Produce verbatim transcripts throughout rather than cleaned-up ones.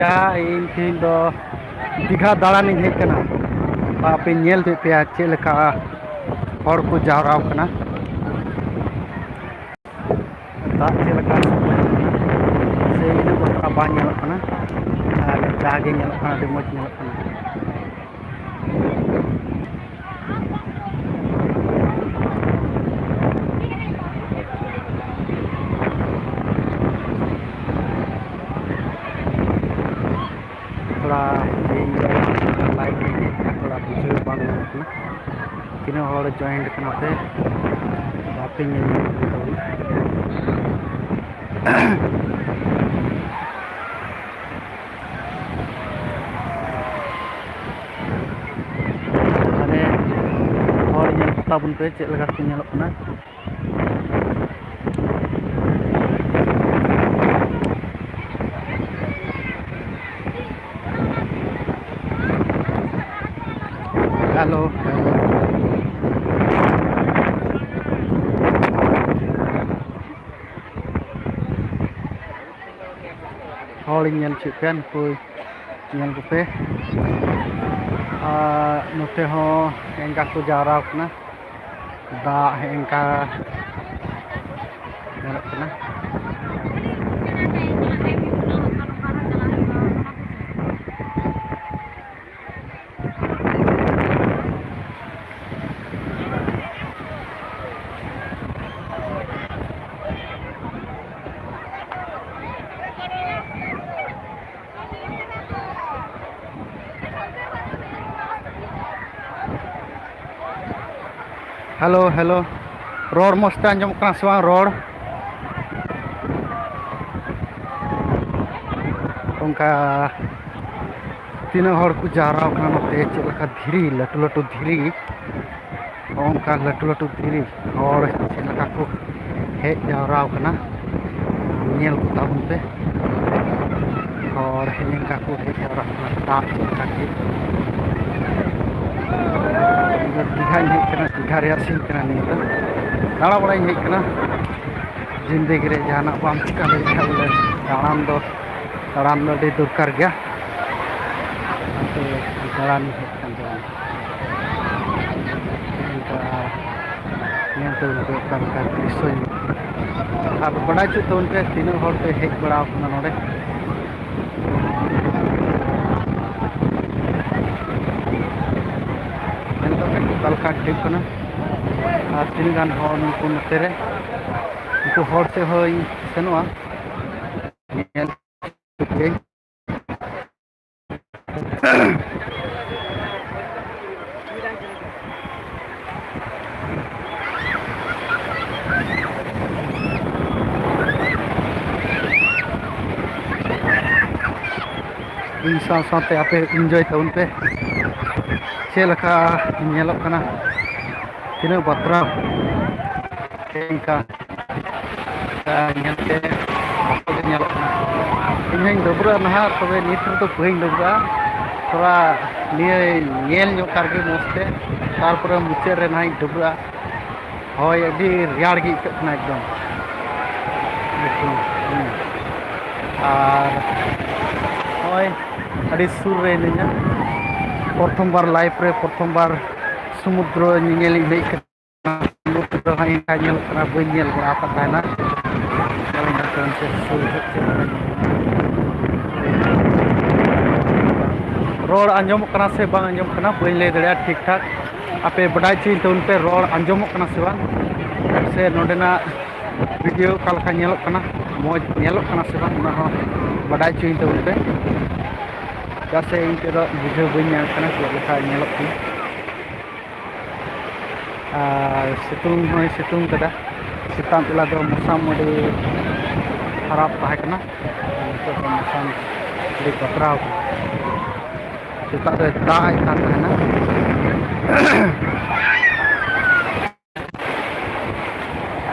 ᱤᱧ ᱛᱮᱦᱮᱧ ᱫᱚ ᱫᱤᱜᱷᱟ ᱫᱟᱬᱟᱱᱤᱧ ᱦᱮᱡ ᱠᱟᱱᱟ᱾ ᱟᱯᱮ ᱧᱮᱞ ᱦᱚᱪᱚᱭᱮᱫ ᱯᱮᱭᱟ ᱪᱮᱫ ᱞᱮᱠᱟ ᱦᱚᱲ ᱠᱚ ᱡᱟᱣᱨᱟ ᱟᱠᱟᱱᱟ᱾ ᱫᱟᱜ ᱪᱮᱫ ᱞᱮᱠᱟ ᱥᱮ ᱤᱱᱟᱹᱜ ᱵᱟᱛᱨᱟ ᱵᱟᱝ ᱧᱮᱞᱚᱜ ᱠᱟᱱᱟ, ᱟᱨ ᱡᱟᱦᱟᱸ ᱜᱮ ᱧᱮᱞᱚᱜ ᱠᱟᱱᱟ ᱟᱹᱰᱤ ᱢᱚᱡᱽ ᱧᱮᱞᱚᱜ ᱠᱟᱱᱟ᱾ ᱛᱷᱚᱲᱟ ᱤᱧ ᱫᱚ ᱞᱟᱭᱤᱵᱷ ᱨᱮ ᱦᱮᱡ ᱠᱟᱱᱟ, ᱛᱷᱚᱲᱟ ᱵᱩᱡᱷᱟᱹᱣ ᱵᱟᱝ ᱧᱟᱢᱚᱜ ᱠᱟᱱᱟ᱾ ᱛᱤᱱᱟᱹᱜ ᱦᱚᱲ ᱡᱚᱭᱮᱱᱴ ᱠᱟᱱᱟ ᱯᱮ, ᱵᱟᱯᱮ ᱧᱮᱞ ᱧᱟᱢ ᱛᱟᱵᱚᱱᱟ᱾ ᱢᱟᱱᱮ ᱦᱚᱲ ᱧᱮᱞ ᱠᱚ ᱛᱟᱵᱚᱱ ᱯᱮ ᱪᱮᱫ ᱞᱮᱠᱟ ᱠᱚ ᱧᱮᱞᱚᱜ ᱠᱟᱱᱟ᱾ Hello, hello. ᱦᱚᱲᱤᱧ ᱧᱮᱞ ᱦᱚᱪᱚᱭᱮᱫ ᱯᱮᱭᱟ, ᱱᱩᱠᱩ ᱧᱮᱞ ᱠᱚᱯᱮ᱾ ᱟᱨ ᱱᱚᱛᱮ ᱦᱚᱸ ᱮᱱᱠᱟ ᱠᱚ ᱡᱟᱣᱨᱟ ᱟᱠᱟᱱᱟ, ᱫᱟᱜ ᱦᱮᱸ ᱮᱱᱠᱟ ᱧᱮᱞᱚᱜ ᱠᱟᱱᱟ᱾ Hello, hello. ᱨᱚᱲ ᱢᱚᱡᱽ ᱛᱮ ᱟᱸᱡᱚᱢᱚᱜ ᱠᱟᱱᱟ ᱥᱮ ᱵᱟᱝ ᱨᱚᱲ? ᱚᱱᱠᱟ ᱛᱤᱱᱟᱹᱜ ᱦᱚᱲ ᱠᱚ ᱡᱟᱣᱨᱟ ᱟᱠᱟᱱᱟ ᱱᱚᱛᱮ, ᱪᱮᱫ ᱞᱮᱠᱟ ᱫᱷᱤᱨᱤ, ᱞᱟᱹᱴᱩ ᱞᱟᱹᱴᱩ ᱫᱷᱤᱨᱤ, ᱚᱱᱠᱟ ᱞᱟᱹᱴᱩ ᱞᱟᱹᱴᱩ ᱫᱷᱤᱨᱤ, ᱦᱚᱲ ᱪᱮᱫ ᱞᱮᱠᱟ ᱠᱚ ᱦᱮᱡ ᱡᱟᱣᱨᱟ ᱟᱠᱟᱱᱟ, ᱧᱮᱞ ᱠᱚ ᱛᱟᱵᱚᱱ ᱯᱮ᱾ ᱦᱚᱲ ᱦᱮᱡ ᱞᱮᱱᱠᱷᱟᱱ ᱠᱚ ᱦᱮᱡ ᱡᱟᱣᱨᱟᱜ ᱠᱟᱱᱟ, ᱫᱟᱜ ᱪᱮᱫ ᱞᱮᱠᱟ ᱠᱮᱫ᱾ ᱤᱧ ᱫᱚ ᱫᱤᱜᱷᱟᱧ ᱦᱮᱡ ᱠᱟᱱᱟ, ᱫᱤᱜᱷᱟ ᱨᱮᱭᱟᱜ ᱥᱤᱱ ᱠᱟᱱᱟ ᱱᱤᱭᱟᱹ ᱫᱚ᱾ ᱫᱟᱬᱟ ᱵᱟᱲᱟᱧ ᱦᱮᱡ ᱠᱟᱱᱟ᱾ ᱡᱤᱱᱫᱮᱜᱤ ᱨᱮ ᱡᱟᱦᱟᱱᱟᱜ ᱵᱟᱢ ᱪᱤᱠᱟ ᱞᱮᱱᱠᱷᱟᱱ ᱵᱚᱞᱮ ᱫᱟᱬᱟᱱ ᱫᱚ ᱛᱟᱲᱟᱢ ᱫᱚ ᱟᱹᱰᱤ ᱫᱚᱨᱠᱟᱨ ᱜᱮᱭᱟ᱾ ᱚᱱᱟᱛᱮ ᱫᱟᱬᱟᱱ ᱦᱮᱡ ᱠᱟᱱ ᱛᱟᱵᱚᱱᱟ᱾ ᱚᱱᱠᱟ ᱧᱮᱞ ᱛᱟᱵᱚᱱ ᱯᱮ ᱚᱠᱟ ᱞᱮᱠᱟ ᱫᱨᱤᱥᱥᱚ ᱧᱮᱞᱚᱜ ᱠᱟᱱᱟ᱾ ᱟᱨ ᱵᱟᱰᱟᱭ ᱦᱚᱪᱚᱭ ᱛᱟᱵᱚᱱ ᱯᱮ ᱛᱤᱱᱟᱹᱜ ᱦᱚᱲ ᱯᱮ ᱦᱮᱡ ᱵᱟᱲᱟ ᱟᱠᱟᱱᱟ ᱱᱚᱰᱮ᱾ ᱧᱮᱞ ᱛᱟᱯᱮ ᱚᱠᱟ ᱞᱮᱠᱟ ᱦᱩᱭᱩᱜ ᱠᱟᱱᱟ ᱟᱨ ᱛᱤᱱᱟᱹᱜ ᱜᱟᱱ ᱦᱚᱲ ᱱᱩᱠᱩ ᱱᱚᱛᱮ ᱨᱮ, ᱩᱱᱠᱩ ᱦᱚᱲ ᱥᱮᱫ ᱦᱚᱸᱧ ᱥᱮᱱᱚᱜᱼᱟ᱾ ᱧᱮᱞ ᱦᱚᱪᱚ ᱯᱮᱭᱟᱹᱧ᱾ ᱤᱧ ᱥᱟᱶ ᱥᱟᱶᱛᱮ ᱟᱯᱮ enjoy ᱛᱟᱵᱚᱱ ᱯᱮ᱾ ᱪᱮᱫ ᱞᱮᱠᱟ ᱧᱮᱞᱚᱜ ᱠᱟᱱᱟ, ᱛᱤᱱᱟᱹᱜ ᱵᱟᱛᱨᱟᱣ ᱚᱱᱠᱟ ᱧᱮᱞᱛᱮ ᱵᱚᱛᱚᱨ ᱜᱮ ᱧᱮᱞᱚᱜ ᱠᱟᱱᱟ᱾ ᱤᱧ ᱦᱚᱧ ᱰᱟᱹᱵᱽᱨᱟᱹᱜᱼᱟ ᱱᱟᱦᱟᱜ, ᱛᱚᱵᱮ ᱱᱤᱛ ᱨᱮᱫᱚ ᱵᱟᱹᱧ ᱰᱟᱹᱵᱽᱨᱟᱹᱜᱼᱟ᱾ ᱛᱷᱚᱲᱟ ᱱᱤᱭᱟᱹ ᱧᱮᱞ ᱧᱚᱜ ᱠᱟᱜ ᱜᱮ ᱢᱚᱡᱽ ᱛᱮ, ᱛᱟᱨᱯᱚᱨᱮ ᱢᱩᱪᱟᱹᱫ ᱨᱮ ᱱᱟᱦᱟᱜ ᱤᱧ ᱰᱟᱹᱵᱽᱨᱟᱹᱜᱼᱟ᱾ ᱦᱚᱭ ᱟᱹᱰᱤ ᱨᱮᱭᱟᱲ ᱜᱮ ᱟᱹᱭᱠᱟᱹᱜ ᱠᱟᱱᱟ ᱮᱠᱫᱚᱢ᱾ ᱮᱠᱫᱚᱢ, ᱦᱩᱸ᱾ ᱟᱨ ᱱᱚᱜᱼᱚᱭ ᱟᱹᱰᱤ ᱥᱩᱨ ᱨᱮ ᱦᱤᱱᱟᱹᱧᱟ᱾ ᱯᱨᱚᱛᱷᱚᱢ ᱵᱟᱨ life ᱨᱮ, ᱯᱨᱚᱛᱷᱚᱢ ᱵᱟᱨ ᱥᱚᱢᱩᱫᱨᱚ ᱧᱮᱧᱮᱞᱤᱧ ᱦᱮᱡ ᱠᱟᱱᱟ᱾ ᱥᱚᱢᱩᱫᱨᱚ ᱦᱚᱸ ᱤᱧ ᱧᱮᱞ ᱠᱟᱱᱟ, ᱵᱟᱹᱧ ᱧᱮᱞ ᱵᱟᱲᱟ ᱟᱠᱟᱫ ᱛᱟᱦᱮᱱᱟ᱾ ᱟᱫᱚ ᱤᱧ ᱫᱚ ᱥᱩᱨ ᱦᱮᱡ ᱠᱟᱛᱮ ᱨᱚᱲ ᱟᱸᱡᱚᱢᱚᱜ ᱠᱟᱱᱟ ᱥᱮ ᱵᱟᱝ ᱟᱸᱡᱚᱢᱚᱜ ᱠᱟᱱᱟ, ᱵᱟᱹᱧ ᱞᱟᱹᱭ ᱫᱟᱲᱮᱭᱟᱜᱼᱟ ᱴᱷᱤᱠ ᱴᱷᱟᱠ᱾ ᱟᱯᱮ ᱵᱟᱰᱟᱭ ᱦᱚᱪᱚᱧ ᱛᱟᱵᱚᱱ ᱯᱮ, ᱨᱚᱲ ᱟᱸᱡᱚᱢᱚᱜ ᱠᱟᱱᱟ ᱥᱮ ᱵᱟᱝ, ᱥᱮ ᱱᱚᱰᱮᱱᱟᱜ video ᱚᱠᱟ ᱞᱮᱠᱟ ᱧᱮᱞᱚᱜ ᱠᱟᱱᱟ, ᱢᱚᱡᱽ ᱧᱮᱞᱚᱜ ᱠᱟᱱᱟ ᱥᱮ ᱵᱟᱝ, ᱚᱱᱟ ᱦᱚᱸ ᱵᱟᱰᱟᱭ ᱦᱚᱪᱚᱧ ᱛᱟᱵᱚᱱ ᱯᱮ᱾ ᱪᱮᱫᱟᱜ ᱥᱮ ᱤᱧ ᱛᱮᱫᱚ ᱵᱩᱡᱷᱟᱹᱣ ᱵᱟᱹᱧ ᱧᱟᱢ ᱠᱟᱱᱟ ᱪᱮᱫ ᱞᱮᱠᱟ ᱧᱮᱞᱚᱜ ᱠᱟᱱᱟ᱾ ᱟᱨ ᱥᱤᱛᱩᱝ ᱦᱚᱸᱭ ᱥᱤᱛᱩᱝ ᱠᱟᱫᱟ᱾ ᱥᱮᱛᱟᱜ ᱵᱮᱞᱟ ᱫᱚ ᱢᱚᱥᱟᱢ ᱟᱹᱰᱤ ᱠᱷᱟᱨᱟᱯ ᱛᱟᱦᱮᱸ ᱠᱟᱱᱟ, ᱱᱤᱛᱚᱜ ᱫᱚ ᱢᱚᱥᱟᱢ ᱟᱹᱰᱤ ᱵᱟᱛᱨᱟᱣ ᱠᱟᱱᱟ᱾ ᱥᱮᱛᱟᱜ ᱨᱮ ᱫᱟᱜ ᱮᱫ ᱠᱟᱱ ᱛᱟᱦᱮᱱᱟ᱾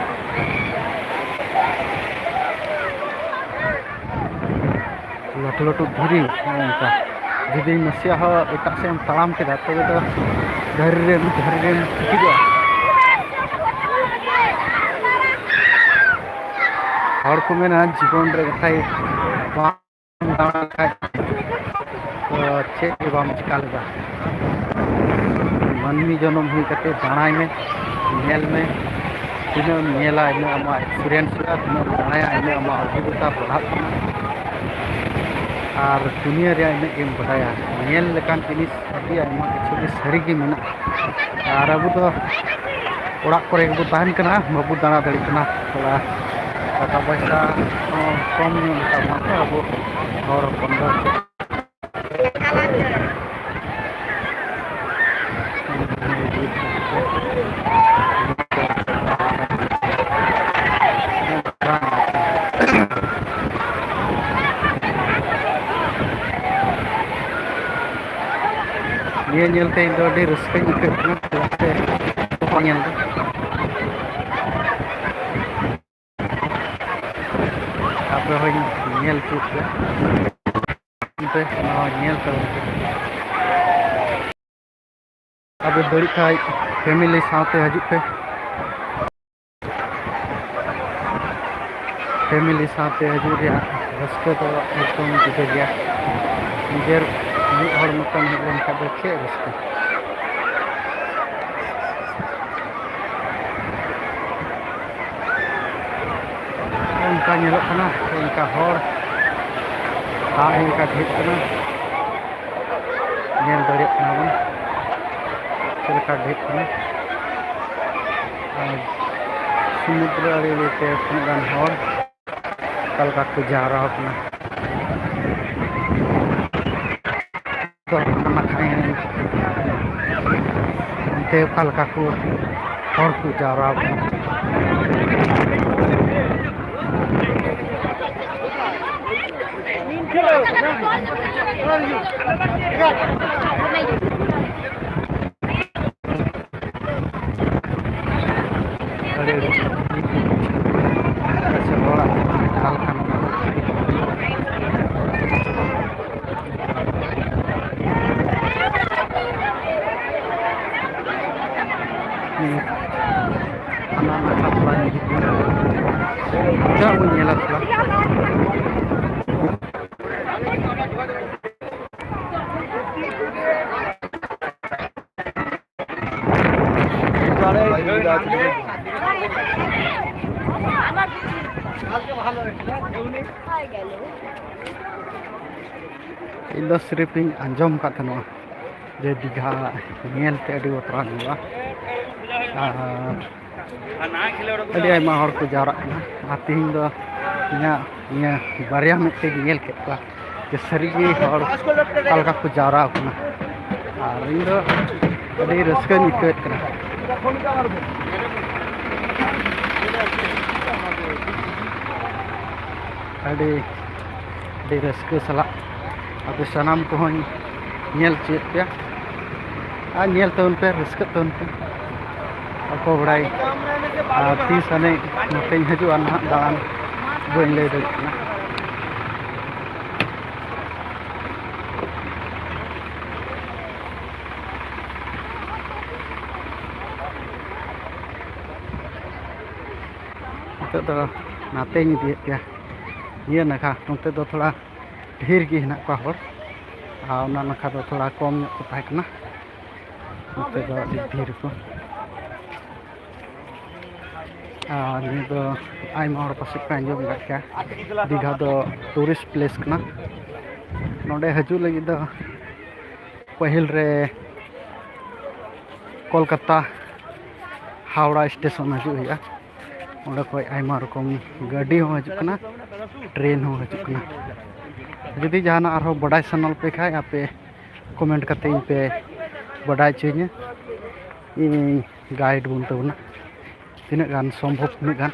ᱞᱟᱹᱴᱩ ᱞᱟᱹᱴᱩ ᱫᱷᱤᱨᱤ, ᱱᱚᱜᱼᱚ ᱱᱚᱝᱠᱟ᱾ ᱡᱩᱫᱤ ᱱᱟᱥᱮᱭᱟᱜ ᱦᱚᱸ ᱮᱴᱟᱜ ᱥᱮᱫ ᱮᱢ ᱛᱟᱲᱟᱢ ᱠᱮᱫᱟ, ᱛᱚᱵᱮ ᱫᱚ ᱫᱷᱤᱨᱤ ᱨᱮᱢ, ᱫᱷᱤᱨᱤ ᱨᱮᱢ ᱪᱤᱴᱤᱡᱚᱜᱼᱟ᱾ ᱦᱚᱲ ᱠᱚ ᱢᱮᱱᱟ, ᱡᱤᱵᱚᱱ ᱨᱮ ᱠᱟᱛᱷᱟᱭ ᱵᱟᱝ ᱫᱟᱬᱟ ᱠᱷᱟᱡ ᱫᱚ ᱪᱮᱫ ᱜᱮ ᱵᱟᱢ ᱪᱤᱠᱟ ᱞᱮᱫᱟ᱾ ᱢᱟᱹᱱᱢᱤ ᱡᱚᱱᱚᱢ ᱦᱩᱭ ᱠᱟᱛᱮ ᱫᱟᱬᱟᱭ ᱢᱮ, ᱧᱮᱞ ᱢᱮ, ᱛᱤᱱᱟᱹᱜ ᱮᱢ ᱧᱮᱞᱟ ᱤᱱᱟᱹᱜ ᱟᱢᱟᱜ ᱮᱠᱥᱯᱤᱨᱤᱭᱮᱱᱥ ᱦᱩᱭᱩᱜᱼᱟ, ᱛᱤᱱᱟᱹᱜ ᱮᱢ ᱫᱟᱬᱟᱭᱟ ᱤᱱᱟᱹᱜ ᱟᱢᱟᱜ ᱚᱵᱷᱤᱜᱽᱜᱚᱛᱟ ᱵᱟᱲᱦᱟᱜ ᱛᱟᱢᱟ᱾ ᱟᱨ ᱫᱩᱱᱤᱭᱟᱹ ᱨᱮᱭᱟᱜ ᱤᱱᱟᱹᱜ ᱜᱮᱢ ᱵᱟᱰᱟᱭᱟ, ᱧᱮᱞ ᱞᱮᱠᱟᱱ ᱡᱤᱱᱤᱥ ᱟᱹᱰᱤ ᱟᱭᱢᱟ ᱠᱤᱪᱷᱩ ᱜᱮ ᱥᱟᱹᱨᱤ ᱜᱮ ᱢᱮᱱᱟᱜᱼᱟ᱾ ᱟᱨ ᱟᱵᱚ ᱫᱚ ᱚᱲᱟᱜ ᱠᱚᱨᱮ ᱜᱮᱵᱚ ᱛᱟᱦᱮᱱ ᱠᱟᱱᱟ, ᱵᱟᱵᱚ ᱫᱟᱬᱟ ᱫᱟᱲᱮᱭᱟᱜ ᱠᱟᱱᱟ᱾ ᱛᱷᱚᱲᱟ ᱴᱟᱠᱟ ᱯᱚᱭᱥᱟ ᱦᱚᱸ ᱠᱚᱢ ᱧᱚᱜ ᱜᱮᱛᱟ ᱵᱚᱱᱟ ᱛᱚ ᱟᱵᱚ ᱦᱚᱲ ᱦᱚᱯᱚᱱ ᱫᱚ᱾ ᱱᱤᱭᱟᱹ ᱧᱮᱞᱛᱮ ᱤᱧ ᱫᱚ ᱟᱹᱰᱤ ᱨᱟᱹᱥᱠᱟᱹᱧ ᱟᱹᱭᱠᱟᱹᱣ ᱠᱟᱱᱟ, ᱪᱮᱫᱟᱜ ᱥᱮ ᱧᱮᱞ ᱫᱚ ᱟᱯᱮ ᱦᱚᱸᱧ ᱧᱮᱞ ᱦᱚᱪᱚ ᱯᱮᱭᱟ᱾ ᱯᱮ, ᱱᱚᱣᱟ ᱧᱮᱞ ᱛᱟᱵᱚᱱ ᱯᱮ᱾ ᱟᱯᱮ ᱫᱟᱲᱮᱜ ᱠᱷᱟᱡ ᱯᱷᱮᱢᱮᱞᱤ ᱥᱟᱶᱛᱮ ᱦᱤᱡᱩᱜ ᱯᱮ᱾ ᱯᱷᱮᱢᱮᱞᱤ ᱥᱟᱶᱛᱮ ᱦᱤᱡᱩᱜ ᱨᱮᱭᱟᱜ ᱨᱟᱹᱥᱠᱟᱹ ᱫᱚ ᱮᱠᱫᱚᱢ ᱡᱩᱫᱟᱹ ᱜᱮᱭᱟ᱾ ᱱᱤᱡᱮᱨ ᱢᱤᱫ ᱦᱚᱲ ᱢᱚᱛᱚᱢ ᱦᱮᱡ ᱞᱮᱱᱠᱷᱟᱱ ᱫᱚ ᱪᱮᱫ ᱨᱟᱹᱥᱠᱟᱹ? ᱚᱱᱠᱟ ᱧᱮᱞᱚᱜ ᱠᱟᱱᱟ, ᱚᱱᱠᱟ ᱦᱚᱲ ᱫᱟᱜ ᱦᱚᱸ ᱚᱱᱠᱟ ᱰᱷᱮᱨ ᱠᱟᱱᱟ, ᱧᱮᱞ ᱫᱟᱲᱮᱭᱟᱜ ᱠᱟᱱᱟ ᱵᱚᱱ ᱪᱮᱫ ᱞᱮᱠᱟ ᱰᱷᱮᱨ ᱠᱟᱱᱟ᱾ ᱟᱨ ᱥᱩᱢᱩᱫᱨᱚ ᱟᱲᱮ ᱟᱲᱮᱛᱮ ᱛᱤᱱᱟᱹᱜ ᱜᱟᱱ ᱦᱚᱲ ᱚᱠᱟ ᱞᱮᱠᱟ ᱠᱚ ᱡᱟᱣᱨᱟ ᱟᱠᱟᱱᱟ᱾ ᱛᱚ, ᱚᱱᱟ ᱠᱷᱟᱱ ᱚᱱᱛᱮ ᱚᱠᱟ ᱞᱮᱠᱟ ᱠᱚ ᱦᱚᱲ ᱠᱚ ᱡᱟᱣᱨᱟ ᱟᱠᱟᱱᱟ᱾ ᱟᱹᱰᱤ ᱟᱹᱰᱤ ᱥᱮ ᱦᱚᱲᱟᱜ ᱡᱟᱦᱟᱸ ᱞᱮᱠᱟ ᱢᱮᱱᱟᱜᱼᱟ᱾ ᱦᱩᱸ᱾ ᱦᱟᱱᱟ ᱱᱟᱠᱷᱟ ᱛᱷᱚᱲᱟᱧ ᱦᱤᱡᱩᱜ ᱠᱟᱱᱟ᱾ ᱪᱟᱞᱟᱜ ᱵᱚᱱ ᱧᱮᱞᱟ ᱛᱷᱚᱲᱟ᱾ ᱤᱧ ᱫᱚ ᱥᱤᱨᱤᱯ ᱤᱧ ᱟᱸᱡᱚᱢ ᱟᱠᱟᱫ ᱛᱟᱦᱮᱱᱟ ᱡᱮ ᱫᱤᱜᱷᱟ ᱧᱮᱞ ᱛᱮ ᱟᱹᱰᱤ ᱵᱚᱛᱚᱨᱟᱱ ᱦᱩᱭᱩᱜᱼᱟ᱾ ᱟᱨ ᱟᱹᱰᱤ ᱟᱭᱢᱟ ᱦᱚᱲ ᱠᱚ ᱡᱟᱣᱨᱟᱜ ᱠᱟᱱᱟ᱾ ᱟᱨ ᱛᱮᱦᱮᱧ ᱫᱚ ᱤᱧᱟᱹᱜ ᱱᱤᱭᱟᱹ ᱵᱟᱨᱭᱟ ᱢᱮᱫ ᱛᱮᱧ ᱧᱮᱞ ᱠᱮᱫ ᱠᱚᱣᱟ ᱡᱮ ᱥᱟᱹᱨᱤᱜᱮ ᱦᱚᱲ ᱚᱠᱟ ᱞᱮᱠᱟ ᱠᱚ ᱡᱟᱣᱨᱟ ᱟᱠᱟᱱᱟ᱾ ᱟᱨ ᱤᱧ ᱫᱚ ᱟᱹᱰᱤ ᱨᱟᱹᱥᱠᱟᱹᱧ ᱟᱹᱭᱠᱟᱹᱣᱮᱫ ᱠᱟᱱᱟ᱾ ᱟᱹᱰᱤ ᱟᱹᱰᱤ ᱨᱟᱹᱥᱠᱟᱹ ᱥᱟᱞᱟᱜ ᱟᱯᱮ ᱥᱟᱱᱟᱢ ᱠᱚᱦᱚᱸᱧ ᱧᱮᱞ ᱦᱚᱪᱚᱭᱮᱫ ᱯᱮᱭᱟ᱾ ᱟᱨ ᱧᱮᱞ ᱛᱟᱵᱚᱱ ᱯᱮ, ᱨᱟᱹᱥᱠᱟᱹᱜ ᱛᱟᱵᱚᱱ ᱯᱮ᱾ ᱚᱠᱚᱭ ᱵᱟᱲᱟᱭ ᱟᱨ ᱛᱤᱥ ᱟᱹᱱᱤᱡ ᱱᱚᱛᱮᱧ ᱦᱤᱡᱩᱜᱼᱟ ᱱᱟᱦᱟᱜ ᱫᱟᱬᱟᱱ, ᱵᱟᱹᱧ ᱞᱟᱹᱭ ᱫᱟᱲᱮᱭᱟᱜ ᱠᱟᱱᱟ᱾ ᱱᱤᱛᱚᱜ ᱫᱚ ᱱᱟᱛᱮᱧ ᱤᱫᱤᱭᱮᱫ ᱯᱮᱭᱟ᱾ ᱱᱤᱭᱟᱹ ᱱᱟᱠᱷᱟ ᱱᱚᱛᱮ ᱫᱚ ᱛᱷᱚᱲᱟ ᱰᱷᱮᱨ ᱜᱮ ᱦᱮᱱᱟᱜ ᱠᱚᱣᱟ ᱦᱚᱲ, ᱟᱨ ᱚᱱᱟ ᱱᱟᱠᱷᱟ ᱫᱚ ᱛᱷᱚᱲᱟ ᱠᱚᱢ ᱧᱚᱜ ᱠᱚ ᱛᱟᱦᱮᱸ ᱠᱟᱱᱟ᱾ ᱱᱚᱛᱮ ᱫᱚ ᱟᱹᱰᱤ ᱰᱷᱮᱨ ᱠᱚ᱾ ᱟᱨ ᱱᱤᱭᱟᱹ ᱫᱚ ᱟᱭᱢᱟ ᱦᱚᱲ ᱯᱟᱥᱮᱡ ᱯᱮ ᱟᱸᱡᱚᱢ ᱟᱠᱟᱫ ᱜᱮᱭᱟ, ᱫᱤᱜᱷᱟ ᱫᱚ ᱴᱩᱨᱤᱥᱴ ᱯᱞᱮᱥ ᱠᱟᱱᱟ᱾ ᱱᱚᱰᱮ ᱦᱤᱡᱩᱜ ᱞᱟᱹᱜᱤᱫ ᱫᱚ ᱯᱟᱹᱦᱤᱞ ᱨᱮ ᱠᱳᱞᱠᱟᱛᱟ ᱦᱟᱣᱲᱟ ᱥᱴᱮᱥᱚᱱ ᱦᱤᱡᱩᱜ ᱦᱩᱭᱩᱜᱼᱟ᱾ ᱚᱸᱰᱮ ᱠᱷᱚᱱ ᱟᱭᱢᱟ ᱨᱚᱠᱚᱢ ᱜᱟᱹᱰᱤ ᱦᱚᱸ ᱦᱤᱡᱩᱜ ᱠᱟᱱᱟ, ᱴᱨᱮᱱ ᱦᱚᱸ ᱦᱤᱡᱩᱜ ᱠᱟᱱᱟ᱾ ᱡᱩᱫᱤ ᱡᱟᱦᱟᱱᱟᱜ ᱟᱨᱦᱚᱸ ᱵᱟᱰᱟᱭ ᱥᱟᱱᱟ ᱯᱮ ᱠᱷᱟᱡ, ᱟᱯᱮ ᱠᱚᱢᱮᱱᱴ ᱠᱟᱛᱮ ᱤᱧ ᱯᱮ ᱵᱟᱰᱟᱭ ᱦᱚᱪᱚᱧᱟ᱾ ᱤᱧ ᱜᱟᱭᱤᱰ ᱵᱚᱱ ᱛᱟᱵᱚᱱᱟ, ᱛᱤᱱᱟᱹᱜ ᱜᱟᱱ ᱥᱚᱢᱵᱷᱚᱵ, ᱩᱱᱟᱹᱜ ᱜᱟᱱ᱾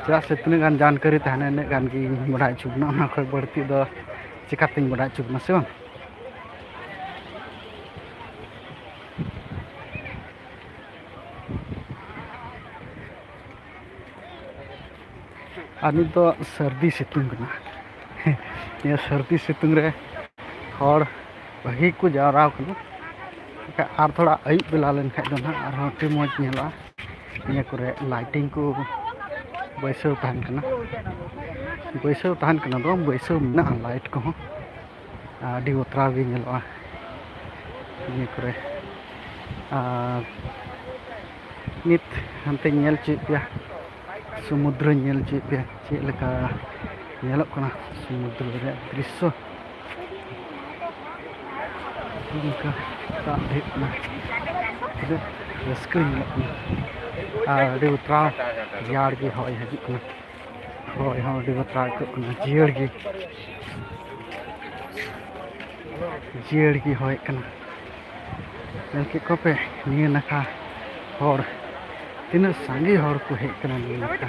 ᱪᱮᱫᱟᱜ ᱥᱮ ᱛᱤᱱᱟᱹᱜ ᱜᱟᱱ ᱡᱟᱱᱠᱟᱨᱤ ᱛᱟᱦᱮᱱᱟ, ᱤᱱᱟᱹᱜ ᱜᱟᱱ ᱜᱮ ᱤᱧ ᱵᱟᱰᱟᱭ ᱦᱚᱪᱚ ᱵᱚᱱᱟ᱾ ᱚᱱᱟ ᱠᱷᱚᱱ ᱵᱟᱹᱲᱛᱤ ᱫᱚ ᱪᱮᱠᱟᱛᱤᱧ ᱵᱟᱰᱟᱭ ᱦᱚᱪᱚ ᱵᱚᱱᱟ, ᱥᱮ ᱵᱟᱝ? ᱟᱨ ᱱᱤᱛ ᱫᱚ ᱥᱟᱹᱨᱫᱤ ᱥᱤᱛᱩᱝ ᱠᱟᱱᱟ᱾ ᱱᱤᱭᱟᱹ ᱥᱟᱹᱨᱫᱤ ᱥᱤᱛᱩᱝ ᱨᱮ ᱦᱚᱲ ᱵᱷᱟᱹᱜᱤ ᱠᱚ ᱡᱟᱣᱨᱟ ᱟᱠᱟᱱᱟ᱾ ᱮᱱᱠᱷᱟᱱ ᱟᱨ ᱛᱷᱚᱲᱟ ᱟᱹᱭᱩᱵ ᱵᱮᱞᱟ ᱞᱮᱱᱠᱷᱟᱱ ᱫᱚ ᱱᱟᱦᱟᱜ ᱟᱨᱦᱚᱸ ᱟᱹᱰᱤ ᱢᱚᱡᱽ ᱧᱮᱞᱚᱜᱼᱟ᱾ ᱱᱤᱭᱟᱹ ᱠᱚᱨᱮ ᱞᱟᱭᱴᱤᱝ ᱠᱚ ᱵᱟᱹᱭᱥᱟᱹᱣ ᱛᱟᱦᱮᱱ ᱠᱟᱱᱟ, ᱵᱟᱹᱭᱥᱟᱹᱣ ᱛᱟᱦᱮᱱ ᱠᱟᱱᱟ ᱫᱚ ᱵᱟᱹᱭᱥᱟᱹᱣ ᱢᱮᱱᱟᱜᱼᱟ ᱞᱟᱭᱤᱴ ᱠᱚᱦᱚᱸ᱾ ᱟᱹᱰᱤ ᱵᱟᱛᱨᱟᱣ ᱜᱮ ᱧᱮᱞᱚᱜᱼᱟ ᱱᱤᱭᱟᱹ ᱠᱚᱨᱮ᱾ ᱟᱨ ᱱᱤᱛ ᱦᱟᱱᱛᱮᱧ ᱧᱮᱞ ᱦᱚᱪᱚᱭᱮᱫ ᱯᱮᱭᱟ, ᱥᱚᱢᱩᱫᱨᱚᱧ ᱧᱮᱞ ᱦᱚᱪᱚᱭᱮᱫ ᱯᱮᱭᱟ ᱪᱮᱫ ᱞᱮᱠᱟ ᱧᱮᱞᱚᱜ ᱠᱟᱱᱟ ᱥᱚᱢᱩᱫᱨᱚ ᱨᱮᱭᱟᱜ ᱫᱨᱤᱥᱥᱚ᱾ ᱱᱚᱝᱠᱟ ᱫᱟᱜ ᱦᱩᱭᱩᱜ ᱠᱟᱱᱟ, ᱟᱹᱰᱤ ᱨᱟᱹᱥᱠᱟᱹ ᱧᱮᱞᱚᱜ ᱠᱟᱱᱟ᱾ ᱟᱨ ᱟᱹᱰᱤ ᱵᱟᱛᱨᱟᱣ ᱨᱮᱭᱟᱲ ᱜᱮ ᱦᱚᱭ ᱦᱤᱡᱩᱜ ᱠᱟᱱᱟ᱾ ᱦᱚᱭ ᱦᱚᱸ ᱟᱹᱰᱤ ᱵᱟᱛᱨᱟᱣ ᱟᱹᱭᱠᱟᱹᱜ ᱠᱟᱱᱟ, ᱡᱤᱭᱟᱹᱲ ᱜᱮ, ᱡᱤᱭᱟᱹᱲ ᱜᱮ ᱦᱚᱭᱮᱜ ᱠᱟᱱᱟ᱾ ᱧᱮᱞ ᱠᱮᱫ ᱠᱚᱣᱟ ᱯᱮ ᱱᱤᱭᱟᱹ ᱱᱟᱠᱷᱟ ᱦᱚᱲ, ᱛᱤᱱᱟᱹᱜ ᱥᱟᱸᱜᱮ ᱦᱚᱲ ᱠᱚ ᱦᱮᱡ ᱠᱟᱱᱟ ᱱᱤᱭᱟᱹ ᱱᱟᱠᱷᱟ᱾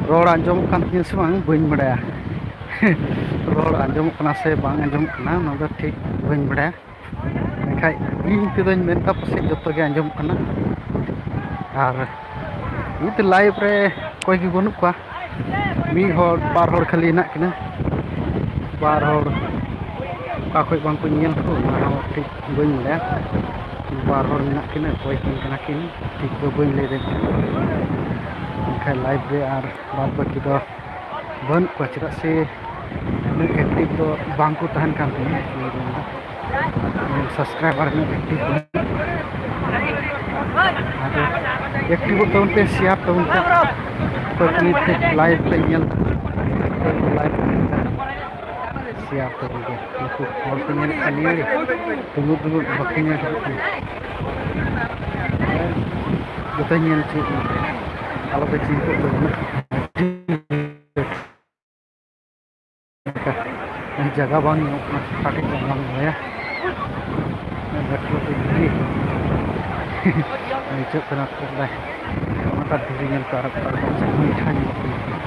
ᱨᱚᱲ ᱟᱸᱡᱚᱢᱚᱜ ᱠᱟᱱ ᱛᱤᱧᱟᱹ ᱥᱮ ᱵᱟᱝ ᱵᱟᱹᱧ ᱵᱟᱲᱟᱭᱟ᱾ ᱨᱚᱲ ᱟᱸᱡᱚᱢᱚᱜ ᱠᱟᱱᱟ ᱥᱮ ᱵᱟᱝ ᱟᱸᱡᱚᱢᱚᱜ ᱠᱟᱱᱟ, ᱚᱱᱟ ᱫᱚ ᱴᱷᱤᱠ ᱵᱟᱹᱧ ᱵᱟᱲᱟᱭᱟ᱾ ᱢᱮᱱᱠᱷᱟᱡ ᱤᱧ ᱛᱮᱫᱚᱧ ᱢᱮᱱᱫᱟ ᱯᱟᱥᱮᱡ ᱡᱚᱛᱚ ᱜᱮ ᱟᱸᱡᱚᱢᱚᱜ ᱠᱟᱱᱟ᱾ ᱟᱨ ᱱᱤᱛ ᱞᱟᱭᱤᱵᱷ ᱨᱮ ᱚᱠᱚᱭ ᱜᱮ ᱵᱟᱹᱱᱩᱜ ᱠᱚᱣᱟ, ᱢᱤᱫ ᱦᱚᱲ ᱵᱟᱨ ᱦᱚᱲ ᱠᱷᱟᱹᱞᱤ ᱦᱮᱱᱟᱜ ᱠᱤᱱᱟ᱾ ᱵᱟᱨ ᱦᱚᱲ ᱚᱠᱟ ᱠᱷᱚᱡ ᱵᱟᱝ ᱠᱚ ᱧᱮᱞ ᱠᱚ, ᱚᱱᱟ ᱦᱚᱸ ᱴᱷᱤᱠ ᱵᱟᱹᱧ ᱵᱟᱲᱟᱭᱟ᱾ ᱵᱟᱨ ᱦᱚᱲ ᱢᱮᱱᱟᱜ ᱠᱤᱱᱟ, ᱚᱠᱚᱭ ᱠᱤᱱ ᱠᱟᱱᱟ ᱠᱤᱱ ᱴᱷᱤᱠ ᱫᱚ ᱵᱟᱹᱧ ᱞᱟᱹᱭ ᱫᱟᱲᱮᱭᱟᱜ ᱠᱟᱱᱟ᱾ ᱢᱮᱱᱠᱷᱟᱱ ᱞᱟᱭᱤᱵᱷ ᱨᱮ ᱟᱨ ᱵᱟᱫ ᱵᱟᱹᱠᱤ ᱫᱚ ᱵᱟᱹᱱᱩᱜ ᱠᱚᱣᱟ, ᱪᱮᱫᱟᱜ ᱥᱮ ᱩᱱᱟᱹᱜ ᱮᱠᱴᱤᱵᱷ ᱫᱚ ᱵᱟᱝ ᱠᱚ ᱛᱟᱦᱮᱱ ᱠᱟᱱ ᱛᱤᱧᱟᱹ᱾ ᱥᱟᱵᱥᱠᱨᱟᱭᱵᱟᱨ ᱩᱱᱟᱹᱜ ᱮᱠᱴᱤᱵᱷ ᱵᱟᱹᱱᱩᱜ ᱠᱚᱣᱟ᱾ ᱟᱫᱚ ᱮᱠᱴᱤᱵᱷᱚᱜ ᱛᱟᱵᱚᱱ ᱯᱮ, ᱥᱮᱭᱟᱨ ᱛᱟᱵᱚᱱ ᱯᱮ᱾ ᱚᱠᱚᱭ ᱠᱚ ᱱᱤᱛ ᱞᱟᱭᱤᱵᱷ ᱯᱮ ᱧᱮᱞ ᱫᱟ, ᱚᱠᱚᱭ ᱠᱚ ᱞᱟᱭᱤᱵᱷ ᱯᱮ ᱧᱮᱞ ᱫᱟ, ᱥᱮᱭᱟᱨ ᱛᱟᱵᱚᱱ ᱯᱮ᱾ ᱱᱩᱠᱩ ᱦᱚᱲ ᱠᱚ ᱧᱮᱞᱮᱫ ᱠᱟᱱ ᱱᱤᱭᱟᱹ ᱨᱮ, ᱫᱩᱲᱩᱵ ᱫᱩᱲᱩᱵ ᱵᱟᱠᱚ ᱧᱮᱞ ᱴᱷᱤᱠᱚᱜ ᱠᱟᱱᱟ᱾ ᱡᱚᱛᱚᱧ ᱧᱮᱞ ᱦᱚᱪᱚᱭᱮᱫ ᱵᱚᱱᱟ, ᱟᱞᱚᱯᱮ ᱪᱤᱱᱛᱟᱹᱜ ᱛᱟᱵᱚᱱᱟ᱾ ᱡᱟᱭᱜᱟ ᱵᱟᱝ ᱧᱟᱢᱚᱜ ᱠᱟᱱᱟ, ᱚᱠᱟ ᱴᱷᱮᱡ ᱵᱚᱱ ᱫᱚᱦᱚᱭᱟ᱾ ᱞᱟᱹᱴᱩ ᱞᱟᱹᱴᱩ ᱫᱷᱤᱨᱤ᱾ ᱟᱹᱭᱠᱟᱹᱜ ᱠᱟᱱᱟ ᱯᱩᱨᱟᱹ ᱚᱱᱟᱴᱟᱜ ᱫᱷᱤᱨᱤ ᱧᱮᱞ ᱛᱮ ᱟᱨ ᱚᱠᱟ ᱞᱮᱠᱟ ᱢᱤᱫᱴᱷᱟ ᱧᱮᱞᱚᱜ ᱠᱟᱱᱟ᱾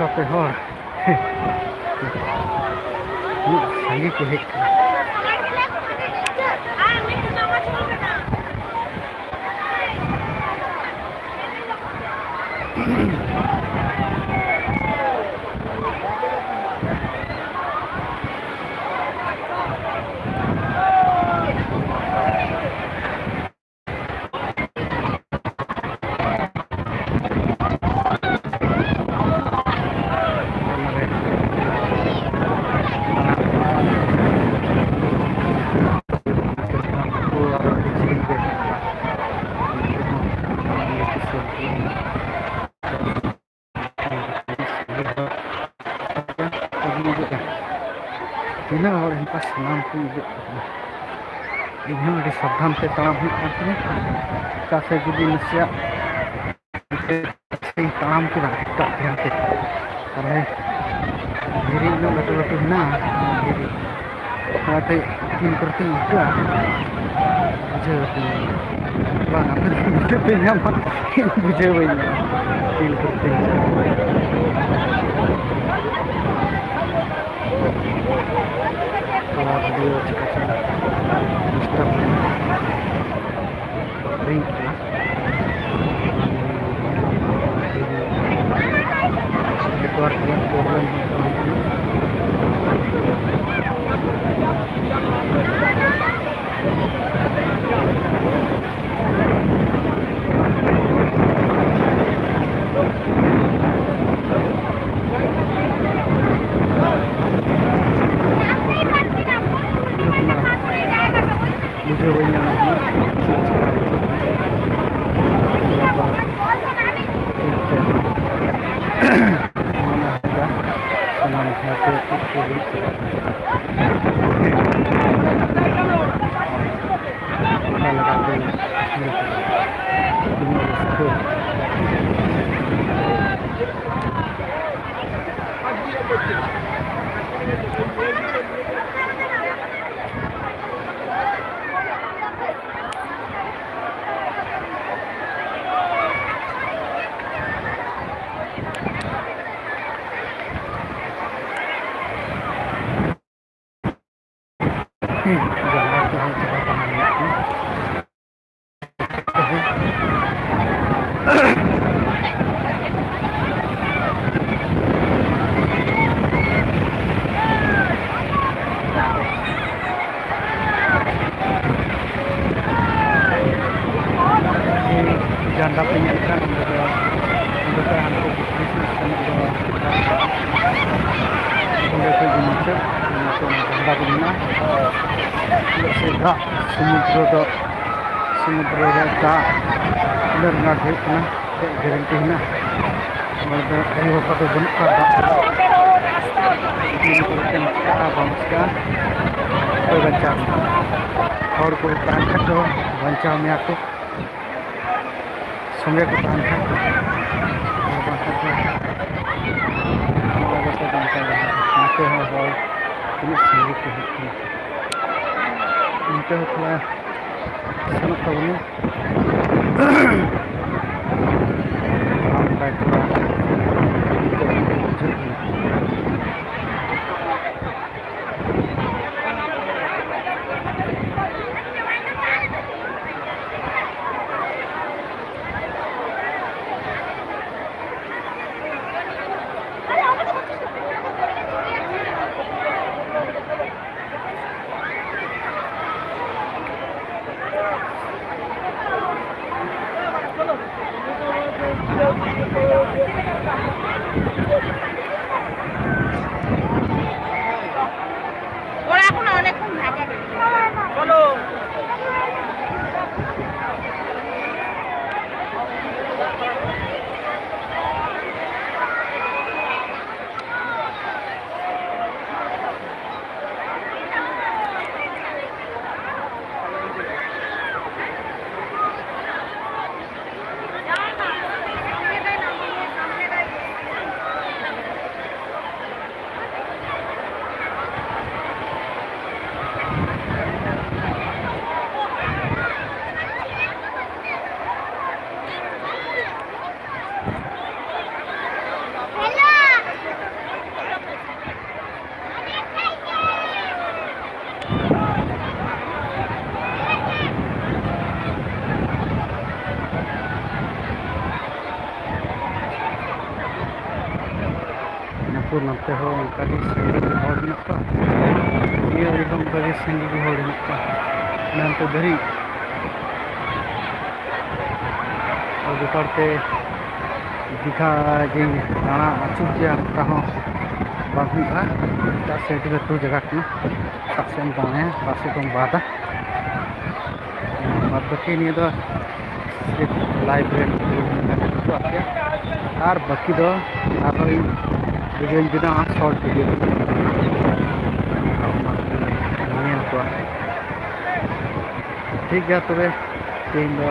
ᱠᱟᱛᱮ ᱦᱚᱲ ᱩᱱᱟᱹᱜ ᱥᱟᱸᱜᱮ ᱠᱚ ᱦᱮᱡ ᱠᱟᱱᱟ᱾ ᱛᱤᱱᱟᱹᱜ ᱦᱚᱲ ᱚᱱᱠᱟ ᱥᱟᱱᱟᱢ ᱠᱚ ᱤᱫᱤᱜ ᱠᱟᱱᱟ᱾ ᱤᱧ ᱦᱚᱸ ᱟᱹᱰᱤ ᱥᱟᱵᱫᱷᱟᱱ ᱛᱮ ᱛᱟᱲᱟᱢ ᱦᱩᱭᱩᱜ ᱠᱟᱱ ᱛᱤᱧᱟᱹ᱾ ᱪᱮᱫᱟᱜ ᱥᱮ ᱡᱩᱫᱤ ᱱᱟᱥᱮᱭᱟᱜ ᱛᱮᱧ ᱛᱟᱲᱟᱢ ᱠᱮᱫᱟ ᱮᱴᱟᱜ ᱫᱷᱮᱭᱟᱱ ᱛᱮ, ᱛᱟᱦᱞᱮ ᱫᱷᱤᱨᱤ ᱩᱱᱟᱹᱜ ᱞᱟᱹᱴᱩ ᱞᱟᱹᱴᱩ ᱦᱮᱱᱟᱜᱼᱟ, ᱫᱷᱤᱨᱤ ᱚᱱᱟᱛᱮ ᱛᱤᱱ ᱠᱚᱨᱮ ᱛᱤᱧ ᱩᱞᱴᱟᱹᱜᱼᱟ ᱵᱩᱡᱷᱟᱹᱣ ᱵᱟᱹᱧ ᱧᱟᱢᱟ᱾ ᱵᱟᱝ, ᱟᱯᱮ ᱫᱚ ᱩᱞᱴᱟᱹ ᱯᱮ ᱧᱟᱢᱟ, ᱤᱧ ᱵᱩᱡᱷᱟᱹᱣ ᱵᱟᱹᱧ ᱧᱟᱢᱟ ᱛᱤᱱ ᱠᱚᱨᱮ ᱛᱤᱧ ᱪᱟᱞᱟᱜᱼᱟ᱾ ᱱᱚᱣᱟ ᱵᱷᱤᱰᱤᱭᱳ ᱪᱤᱠᱟᱹ ᱪᱚᱝ ᱰᱤᱥᱴᱟᱵᱽ ᱞᱮᱱᱟ᱾ ᱦᱩᱭᱩᱜ ᱠᱟᱱᱟ᱾ ᱱᱮᱴᱣᱟᱨᱠ ᱨᱮᱭᱟᱜ ᱯᱨᱚᱵᱞᱮᱢ ᱦᱩᱭᱩᱜ ᱠᱟᱱᱟ᱾ ᱵᱩᱡᱷᱟᱹᱣ ᱵᱟᱹᱧ ᱧᱟᱢ ᱠᱟᱱᱟ᱾ ᱚᱱᱟ ᱦᱚᱸ ᱥᱟᱱᱟᱢ ᱦᱚᱲ ᱠᱚ ᱪᱮᱫ ᱠᱚ ᱦᱩᱭᱩᱜ ᱠᱟᱱᱟ᱾ ᱚᱠᱟ ᱞᱮᱠᱟ ᱠᱚ ᱤᱭᱟᱹ ᱠᱮᱫᱟ᱾ ᱛᱤᱱᱟᱹᱜ ᱨᱟᱹᱥᱠᱟᱹ᱾ ᱡᱟᱸᱜᱟ ᱠᱚᱦᱚᱸ ᱪᱟᱵᱟ ᱛᱟᱦᱮᱸ ᱞᱮᱱᱟ᱾ ᱡᱟᱱᱰᱟ ᱯᱮ ᱧᱮᱞ ᱠᱷᱟᱱ, ᱚᱸᱰᱮ ᱫᱚ, ᱚᱸᱰᱮ ᱠᱷᱚᱱ ᱦᱟᱱᱛᱮ ᱯᱩᱠᱷᱨᱤ ᱥᱮᱫ ᱥᱮᱱᱚᱜ ᱫᱚ, ᱚᱸᱰᱮ ᱠᱷᱚᱱ ᱜᱮ ᱢᱩᱪᱟᱹᱫ, ᱚᱱᱟ ᱠᱚ ᱡᱟᱱᱰᱟ ᱠᱚ ᱢᱮᱱᱟᱜᱼᱟ᱾ ᱚᱸᱰᱮ ᱥᱮᱫ ᱫᱟᱜ, ᱥᱚᱢᱩᱫᱨᱚ ᱫᱚ, ᱥᱚᱢᱩᱫᱨᱚ ᱨᱮ ᱫᱟᱜ ᱛᱤᱱᱟᱹᱜ ᱟᱸᱴ ᱦᱩᱭᱩᱜ ᱠᱟᱱᱟ᱾ ᱪᱮᱫ ᱜᱮᱨᱮᱱᱴᱤ ᱦᱮᱱᱟᱜᱼᱟ? ᱱᱚᱰᱮ ᱫᱚ ᱟᱭᱳ ᱵᱟᱵᱟ ᱫᱚ ᱵᱟᱹᱱᱩᱜ ᱠᱚᱣᱟ᱾ ᱫᱟᱜ ᱛᱤᱱ ᱠᱚᱨᱮ ᱪᱮᱫ ᱪᱤᱠᱟᱹᱜᱼᱟ, ᱵᱟᱝ ᱪᱤᱠᱟᱹᱜᱼᱟ, ᱚᱠᱚᱭ ᱵᱟᱧᱪᱟᱣ ᱢᱮᱭᱟ? ᱦᱚᱲ ᱠᱚ ᱛᱟᱦᱮᱱ ᱠᱷᱟᱡ ᱫᱚ ᱵᱟᱧᱪᱟᱣ ᱢᱮᱭᱟ ᱠᱚ, ᱥᱚᱸᱜᱮ ᱠᱚ ᱛᱟᱦᱮᱱ ᱠᱷᱟᱡ ᱫᱚ, ᱟᱨ ᱵᱟᱝᱠᱷᱟᱡ ᱫᱚ ᱱᱚᱣᱟ ᱠᱚᱛᱮ ᱵᱟᱧᱪᱟᱣ ᱜᱟᱱᱚᱜᱼᱟ᱾ ᱱᱚᱛᱮ ᱦᱚᱸ ᱦᱚᱲ ᱛᱤᱱᱟᱹᱜ ᱥᱟᱸᱜᱮ ᱠᱚ ᱦᱮᱡ ᱠᱟᱱᱟ, ᱚᱱᱛᱮ ᱦᱚᱸ ᱛᱷᱚᱲᱟ ᱥᱮᱱᱚᱜ ᱛᱟᱵᱚᱱᱟ᱾ ᱵᱟᱝ ᱵᱟᱭ ᱠᱚᱨᱟᱣ᱾ ᱛᱚ ᱱᱚᱛᱮ ᱦᱚᱸ ᱚᱱᱠᱟ ᱜᱮ ᱥᱟᱺᱜᱤᱧ ᱨᱮ ᱦᱚᱲ ᱢᱮᱱᱟᱜ ᱠᱚᱣᱟ, ᱱᱤᱭᱟᱹ ᱟᱲᱮ ᱦᱚᱸ ᱚᱱᱠᱟ ᱜᱮ ᱥᱟᱺᱜᱤᱧ ᱨᱮ ᱦᱚᱲ ᱢᱮᱱᱟᱜ ᱠᱚᱣᱟ᱾ ᱚᱱᱟ ᱱᱚᱛᱮ ᱫᱷᱟᱹᱨᱤᱡ ᱟᱨ ᱵᱮᱯᱟᱨ ᱛᱮ ᱫᱤᱜᱷᱟ ᱡᱮᱧ ᱫᱟᱬᱟ ᱟᱹᱪᱩᱨ ᱠᱮᱭᱟ, ᱚᱱᱠᱟ ᱦᱚᱸ ᱵᱟᱝ ᱦᱩᱭᱩᱜᱼᱟ᱾ ᱮᱴᱟᱜ ᱥᱮᱫ ᱞᱟᱹᱴᱩ ᱡᱟᱭᱜᱟ ᱠᱟᱱᱟ, ᱚᱠᱟ ᱥᱮᱫ ᱮᱢ ᱫᱟᱬᱟᱭᱟ, ᱚᱠᱟ ᱥᱮᱫ ᱫᱚᱢ ᱵᱟᱫᱟ᱾ ᱵᱟᱫ ᱵᱟᱹᱠᱤ ᱱᱤᱭᱟᱹ ᱫᱚ ᱥᱤᱨᱤᱯ ᱞᱟᱭᱤᱵᱷ ᱨᱮ ᱩᱫᱩᱜ ᱟᱯᱮᱭᱟ᱾ ᱟᱨ ᱵᱟᱹᱠᱤ ᱫᱚ ᱟᱨᱦᱚᱸ ᱤᱧ ᱵᱷᱤᱰᱤᱭᱳᱧ ᱵᱮᱱᱟᱣᱟ, ᱥᱚᱨᱴ ᱵᱷᱤᱰᱤᱭᱳ ᱧᱮᱞ ᱠᱚᱣᱟ᱾ ᱴᱷᱤᱠ ᱜᱮᱭᱟ ᱛᱚᱵᱮ, ᱛᱮᱦᱮᱧ ᱫᱚ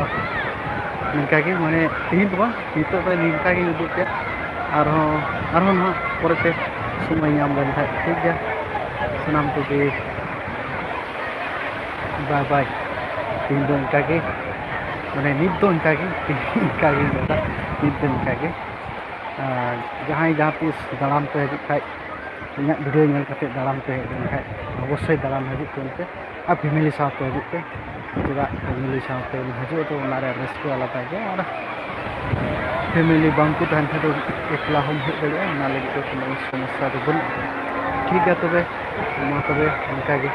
ᱱᱤᱝᱠᱟ ᱜᱮ, ᱢᱟᱱᱮ ᱛᱮᱦᱮᱧ ᱫᱚ ᱵᱟᱝ, ᱱᱤᱛᱚᱜ ᱫᱚ ᱱᱤᱝᱠᱟ ᱜᱮᱧ ᱩᱫᱩᱜ ᱠᱮᱫ᱾ ᱟᱨᱦᱚᱸ, ᱟᱨᱦᱚᱸ ᱱᱟᱦᱟᱜ ᱯᱚᱨᱮᱛᱮ ᱥᱚᱢᱚᱭ ᱧᱟᱢ ᱞᱮᱱᱠᱷᱟᱡ, ᱴᱷᱤᱠ ᱜᱮᱭᱟ, ᱥᱟᱱᱟᱢ ᱠᱚᱜᱮ ᱵᱟᱭ ᱵᱟᱭ᱾ ᱛᱮᱦᱮᱧ ᱫᱚ ᱤᱱᱠᱟ ᱜᱮ, ᱢᱟᱱᱮ ᱱᱤᱛ ᱫᱚ ᱤᱱᱠᱟ ᱜᱮ, ᱤᱱᱠᱟ ᱜᱮᱧ ᱢᱮᱱᱫᱟ, ᱱᱤᱛ ᱫᱚ ᱤᱱᱠᱟ ᱜᱮ᱾ ᱟᱨ ᱡᱟᱦᱟᱸᱭ ᱡᱟᱦᱟᱸ ᱛᱤᱥ ᱫᱟᱬᱟᱱ ᱯᱮ ᱦᱤᱡᱩᱜ ᱠᱷᱟᱡ, ᱤᱧᱟᱹᱜ ᱵᱷᱤᱰᱤᱭᱳ ᱧᱮᱞ ᱠᱟᱛᱮ ᱫᱟᱬᱟᱱ ᱯᱮ ᱦᱮᱡ ᱞᱮᱱᱠᱷᱟᱡ, ᱚᱵᱚᱥᱥᱳᱭ ᱫᱟᱬᱟᱱ ᱦᱤᱡᱩᱜ ᱯᱮ ᱮᱱᱛᱮ, ᱟᱨ ᱯᱷᱮᱢᱮᱞᱤ ᱥᱟᱶᱛᱮ ᱦᱤᱡᱩᱜ ᱯᱮ᱾ ᱪᱮᱫᱟᱜ ᱯᱷᱮᱢᱮᱞᱤ ᱥᱟᱶᱛᱮ ᱦᱤᱡᱩᱜ ᱫᱚ ᱚᱱᱟ ᱨᱮᱭᱟᱜ ᱨᱟᱹᱥᱠᱟᱹ ᱟᱞᱟᱫᱟ ᱜᱮᱭᱟ, ᱟᱨ ᱯᱷᱮᱢᱮᱞᱤ ᱵᱟᱝ ᱠᱚ ᱛᱟᱦᱮᱱ ᱠᱷᱟᱡ ᱫᱚ ᱮᱠᱞᱟ ᱦᱚᱸᱢ ᱦᱮᱡ ᱫᱟᱲᱮᱭᱟᱜᱼᱟ, ᱚᱱᱟ ᱞᱟᱹᱜᱤᱫ ᱫᱚ ᱠᱳᱱᱳ ᱥᱚᱢᱚᱥᱥᱟ ᱫᱚ ᱵᱟᱹᱱᱩᱜᱼᱟ᱾ ᱴᱷᱤᱠ ᱜᱮᱭᱟ ᱛᱚᱵᱮ, ᱢᱟ ᱛᱚᱵᱮ ᱚᱱᱠᱟ ᱜᱮ᱾